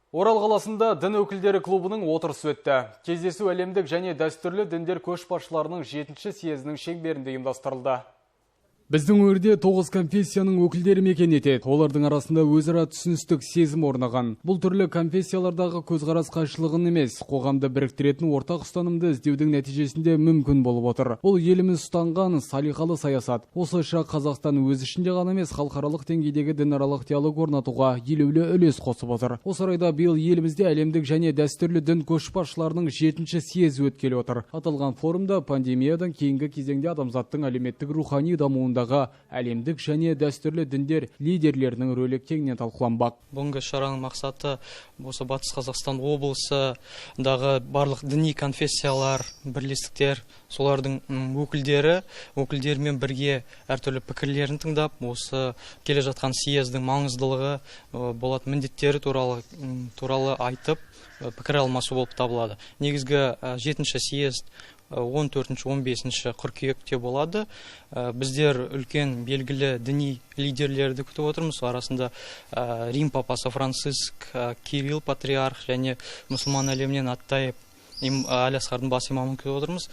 Орал қаласында дін өкілдері клубының отырысы өтті. Кездесу әлемдік және дәстүрлі діндер көшбасшыларының 7-ші съезінің шеңберінде ұйымдастырылды. Біздің өңірде 9 конфессияның өкілдері мекен етеді. Олардың арасында өзара түсіністік сезім орнаған. Бұл түрлі конфессиялардағы көзқарас қайшылығын емес, қоғамды біріктіретін ортақ ұстанымды іздеудің нәтижесінде мүмкін болып отыр. Бұл еліміз ұстанған салиқалы саясат. Осылайша Қазақстан өз ішінде ғана емес, халықаралық деңгейдегі дінаралық диалог орнатуға елеулі үлес қосып отыр. Осы орайда биыл елімізде әлемдік және дәстүрлі дін көшбасшыларының 7-ші съезі өткелі отыр. Аталған форумда пандемиядан кейінгі кезеңде адамзаттың әлеуметтік рухани дамуында әлемдік және дәстүрлі діндер лидерлерінің рөлі кеңінен талқыланбақ. Бүгінгі шараның мақсаты осы Батыс Қазақстан облысындағы барлық діни конфессиялар, бірлестіктер, солардың өкілдерімен бірге әртүрлі пікірлерін тыңдап, осы келе жатқан съездің маңыздылығы, болатын міндеттері туралы айтып, пікір алмасу болып табылады. Негізгі 7-ші съезд 14-ші, 15-ші қыркүйекте болады. Біздер үлкен белгілі діни лидерлерді күтіп отырмыз. Арасында Рим папасы Франциск, Кирилл патриарх және мұсылман әлемінен Аттайып Әл-Асқардың бас имамын күтіп отырмыз.